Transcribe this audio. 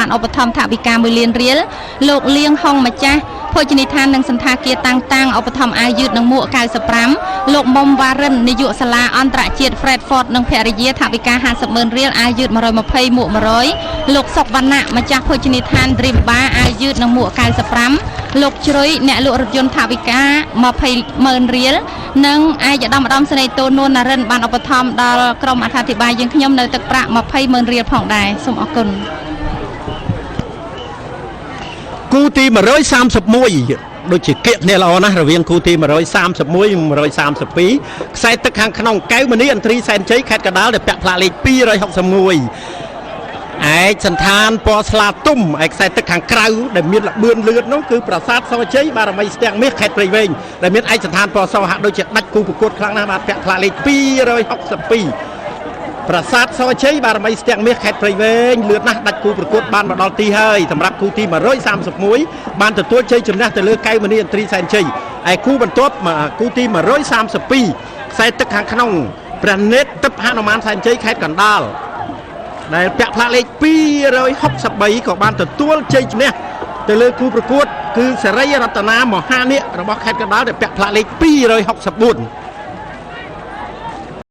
បានឧបត្ថម្ភថវិកា1លានរៀលលោកលៀងហុងម្ចាស់ភោជនីយដ្ឋាននិងសន្តាគារតាំងតាំងឧបត្ថម្ភអាវយឺតនិងមួក95លោកមុំវ៉ារិននាយកសាលាអន្តរជាតិ Fredford និងភរិយាថវិកា50ម៉ឺនរៀលអាវយឺត120មួក100លោកសុកវណ្ណៈម្ចាស់ភោជនីយដ្ឋាន Dream Bar អាវយឺតនិងមួក95លោកជ្រុយអ្នកលក់រថយន្តថវិកា20ម៉ឺនរៀលនិងឯកឧត្តមឧត្តមសេនីយ៍តូនួនណារិនបានឧបត្ថម្ភដល់ក្រុមអត្ថាធិប្បាយយើងខ្ញុំនៅទឹកប្រាក់20ម៉ឺនរៀលផងដែរសូមអរគុណ គូទី131ដូចជាគៀកគ្នាល្អណាស់រវាងគូទី131និង132ខ្សែទឹកខាងក្នុងកៅមនីអន្ត្រីសែនជ័យខេត្តកណ្ដាលដែលពាក់ផ្លាកលេខ261ឯកសន្តានពណ៌ស្លាទុំឯកខ្សែទឹកខាងក្រៅដែលមានលបឿនលឿននោះគឺប្រាសាទសជ័យបារមីស្ទាំងមាសខេត្តព្រៃវែងដែលមានឯកសន្តានពណ៌សហាក់ដូចជាដាច់គូប្រកួតខ្លាំងណាស់បាទពាក់ផ្លាកលេខ262ប្រាសាទសជ័យបារមីស្ទាំងមាសខេត្តព្រៃវែងលឿនណាស់ដាច់គូប្រកួតបានមកដល់ទីហើយសម្រាប់គូទី131បានទទួលជ័យជំនះទៅលើកៅមនីអន្ត្រីសែនជ័យឯគូបន្ទាប់គូទី132ខ្សែទឹកខាងក្នុងព្រះនេត្រទឹកហនុមានសែនជ័យខេត្តកណ្ដាលដែលពាក់ផ្លាកលេខ263ក៏បានទទួលជ័យជំនះទៅលើគូប្រកួតគឺសេរីរតនាមហានាគរបស់ខេត្តកណ្ដាលដែលពាក់ផ្លាកលេខ264